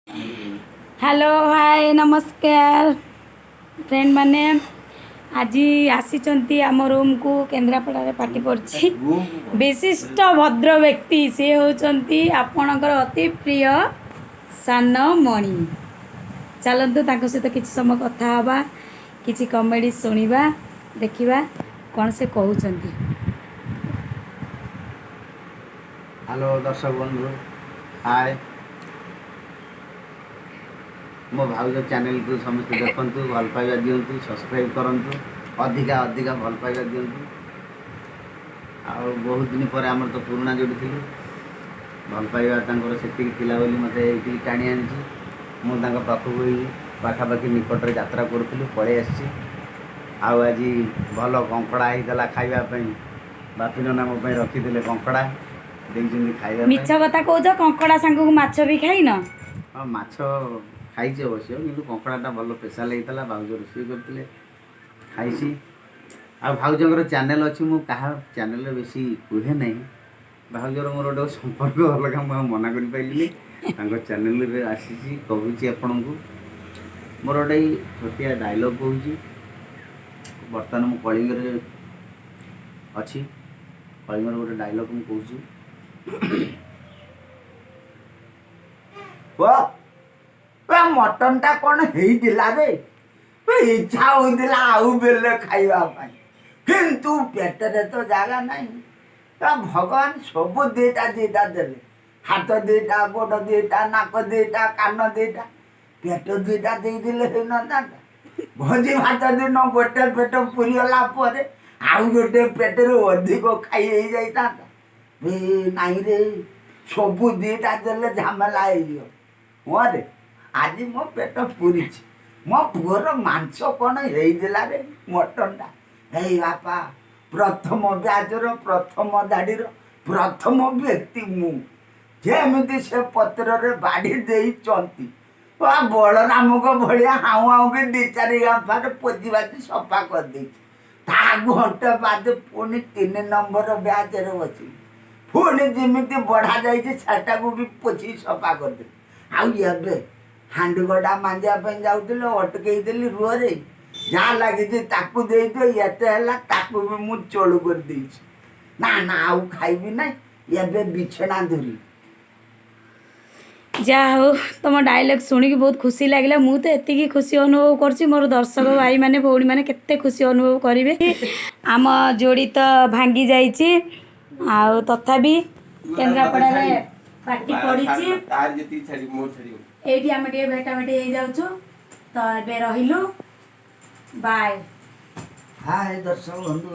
Hello, ହାଏ, ନମସ୍କାର friend ମାନେ। ଆଜି ଆସିଛନ୍ତି ଆମ ରୁମ୍କୁ, କେନ୍ଦ୍ରାପଡ଼ାରେ ପାର୍ଟି ପଡ଼ିଛି, ବିଶିଷ୍ଟ ଭଦ୍ର ବ୍ୟକ୍ତି। ସେ ହେଉଛନ୍ତି ଆପଣଙ୍କର ଅତି ପ୍ରିୟ ସାନମଣି। ଚାଲନ୍ତୁ, ତାଙ୍କ ସହିତ କିଛି ସମୟ କଥା ହେବା, କିଛି କମେଡ଼ି ଶୁଣିବା, ଦେଖିବା କ'ଣ ସେ କହୁଛନ୍ତି। ହ୍ୟାଲୋ ଦର୍ଶକ ବନ୍ଧୁ, ହାଏ। ମୋ ଭାଉଜ ଚ୍ୟାନେଲକୁ ସମସ୍ତେ ଦେଖନ୍ତୁ, ଭଲ ପାଇବା ଦିଅନ୍ତୁ, ସବସ୍କ୍ରାଇବ୍ କରନ୍ତୁ, ଅଧିକା ଅଧିକା ଭଲ ପାଇବା ଦିଅନ୍ତୁ। ଆଉ ବହୁତ ଦିନ ପରେ, ଆମର ତ ପୁରୁଣା ଯୋଡ଼ି ଥିଲୁ, ଭଲ ପାଇବା ତାଙ୍କର ସେତିକି ଥିଲା ବୋଲି ମୋତେ ଏଇଠିକି ଟାଣି ଆଣିଛି। ମୁଁ ତାଙ୍କ ପାଖକୁ ଏଇ ପାଖାପାଖି ନିକଟରେ ଯାତ୍ରା କରୁଥିଲୁ, ପଳେଇ ଆସିଛି। ଆଉ ଆଜି ଭଲ କଙ୍କଡ଼ା ହେଇଥିଲା ଖାଇବା ପାଇଁ। ବାପି ନନା ମୋ ପାଇଁ ରଖିଥିଲେ, କଙ୍କଡ଼ା ଦେଇଛନ୍ତି ଖାଇବା ପାଇଁ। ମିଛ କଥା କହୁଛ, କଙ୍କଡ଼ା ସାଙ୍ଗକୁ ମାଛ ବି ଖାଇନ। ହଁ, ମାଛ ଖାଇଛି ଅବଶ୍ୟ, କିନ୍ତୁ କଙ୍କଡ଼ାଟା ଭଲ ସ୍ପେଶାଲ୍ ହେଇଥିଲା, ଭାଉଜ ରୋଷେଇ କରିଥିଲେ, ଖାଇଛି। ଆଉ ଭାଉଜଙ୍କର ଚ୍ୟାନେଲ୍ ଅଛି, ମୁଁ କାହା ଚ୍ୟାନେଲ୍ରେ ବେଶୀ କୁହେ ନାହିଁ। ଭାଉଜର ମୋର ଗୋଟେ ସମ୍ପର୍କ ଅଲଗା, ମୁଁ ଆଉ ମନା କରିପାରିଲିନି। ତାଙ୍କ ଚ୍ୟାନେଲ୍ରେ ଆସିଛି, କହୁଛି ଆପଣଙ୍କୁ। ମୋର ଗୋଟେ ଏଇ ଛୋଟିଆ ଡାଇଲଗ୍ କହୁଛି। ବର୍ତ୍ତମାନ ମୁଁ କଳିଙ୍ଗରେ ଅଛି, କଳିଙ୍ଗର ଗୋଟେ ଡାଇଲଗ୍ ମୁଁ କହୁଛି। ଓ ଏ ମଟନଟା କ'ଣ ହେଇଥିଲା ରେ! ଏ ଇଚ୍ଛା ହଉଥିଲା ଆଉ ବେଲେ ଖାଇବା ପାଇଁ, କିନ୍ତୁ ପେଟରେ ତ ଜାଗା ନାହିଁ। ତା ଭଗବାନ ସବୁ ଦିଟା ଦିଟା ଦେଲେ, ହାତ ଦିଟା, ଗୋଡ଼ ଦିଟା, ନାକ ଦିଟା, କାନ ଦିଟା, ପେଟ ଦିଟା ଦେଇଦେଲେ ହେଇନଥାନ୍ତା? ଭୋଜି ଭାତ ଦିନ ଗୋଟେ ପେଟ ପୁରିଗଲା ପରେ ଆଉ ଗୋଟେ ପେଟରୁ ଅଧିକ ଖାଇ ହେଇଯାଇଥାନ୍ତା। ଏ ନାଇଁ ରେ, ସବୁ ଦିଟା ଦେଲେ ଝାମେଲା ହେଇଯିବ। ହଁ ରେ, ଆଜି ମୋ ପେଟ ପୁରିଛି। ମୋ ପୁଅର ମାଂସ କ'ଣ ହେଇଥିଲା ରେ ମଟନଟା! ହେଇ ବାପା, ପ୍ରଥମ ବ୍ୟାଚର, ପ୍ରଥମ ଧାଡ଼ିର ପ୍ରଥମ ବ୍ୟକ୍ତି ମୁଁ। ଯେମିତି ସେ ପତ୍ରରେ ବାଢ଼ି ଦେଇଛନ୍ତି, ବା ବଳରାମଙ୍କ ଭଳିଆ ହାଉଁ ହାଉଁ କି ଦି ଚାରି ଗାମ୍ଫାରେ ପୋଛି ବାଛି ସଫା କରିଦେଇଛି। ତା ଘଣ୍ଟେ ବାଦ ପୁଣି 3 ନମ୍ବର ବ୍ୟାଚରେ ବସିଲି। ପୁଣି ଯେମିତି ବଢ଼ା ଯାଇଛି, ସେଟାକୁ ବି ପୋଛି ସଫା କରିଦେଲି। ଆଉ ଏବେ ହାଣ୍ଡି ଗଡ଼ା ମାଞ୍ଜିବା ପାଇଁ ଯାଉଥିଲେ, ଅଟକେଇ ଦେଲି, ରୁହରେ, ଯାହା ଲାଗିଛି ତାକୁ ଦେଇଦିଅ, ଏତେ ହେଲା, ତାକୁ ବି ମୁଁ ଚଳୁ କରିଦେଇଛି। ନା ନା, ଆଉ ଖାଇବି ନାହିଁ, ଏବେ ବିଛଣା ଧରି ଯାହା ହଉ, ତମ ଡାଇଲଗ୍ ଶୁଣିକି ବହୁତ ଖୁସି ଲାଗିଲା। ମୁଁ ତ ଏତିକି ଖୁସି ଅନୁଭବ କରୁଛି, ମୋର ଦର୍ଶକ ଭାଇମାନେ, ଭଉଣୀମାନେ କେତେ ଖୁସି ଅନୁଭବ କରିବେ। ଆମ ଯୋଡ଼ି ତ ଭାଙ୍ଗି ଯାଇଛି, ଆଉ ତଥାପି କେନ୍ଦ୍ରାପଡ଼ାରେ ପାର୍ଟି ପଡ଼ିଛି। ତାର ଯେତିକି ଛାଡ଼ିବୁ, ମୋର ଛାଡ଼ିବୁ। ଏଇଠି ଆମେ ଟିକେ ଭେଟାଭେଟି ହେଇଯାଉଛୁ। ତ ଏବେ ରହିଲୁ, ବାଏ। ହାଏ ଦର୍ଶକ ବନ୍ଧୁ।